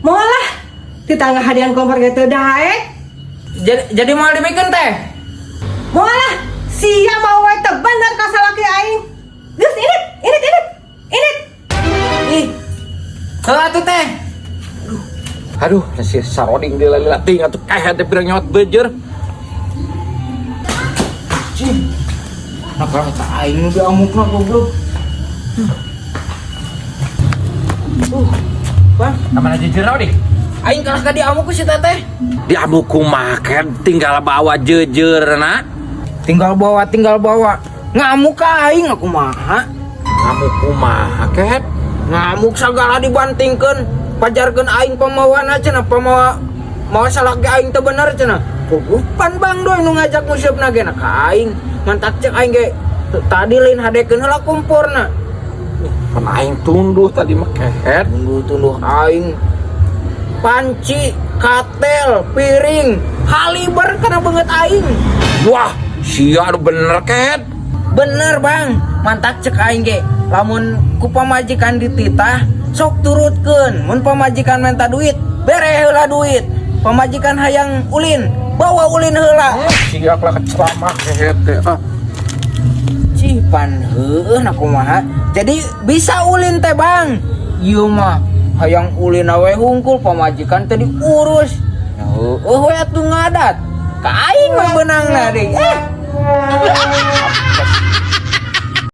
Moal lah, ditangga hadian kompor ge teu daek. Jadi moal dibikeun teh. Moal lah, sia mau we teu bener ka salaki aing. Geus init, init, init. Init. Ih. Heuh atuh teh. Aduh, si saroding di lila ting atuh kayak teh pirang nyot bejer. Cih. Nah kalau tak aing nu diamukna goblok. Bang, Kamana jejer di? Aing kalah ka diamuk ku si teteh. Diamuk kumaha ket tinggal bawa jejerna. Tinggal bawa, tinggal bawa. Ngamuk ka aing aku kumaha? Ngamuk kumaha ket? Ngamuk sagala dibantingkeun, pajarkeun aing pamawana cenah, pamawa mawa salaki aing teu bener cenah. Pugupan Bang Doi nu ngajak nguseup ge na ka aing. Mantak cek aing ge tadi lain hadekeun heula komporna. Pan aing tunduh tadi mah kehet. Tunduh-tunduh aing. Panci, katel, piring, haliber kana beungeut aing. Wah, sia anu bener ket. Bener bang, mantak cek aing ge. Lamun ku pamajikan dititah, sok turutkeun. Mun pamajikan minta duit, bere heula duit. Pamajikan hayang ulin, bawa ulin heula. Sia lah keceramah kehet teh. Ah. Cih pan heueuh na kumaha. Jadi bisa ulin teh bang. Ieu mah hayang ulin awe hungkul pamajikan teh diurus. Ya heueuh we atuh ngadat. Ka aing mah beunangna deui. Eh.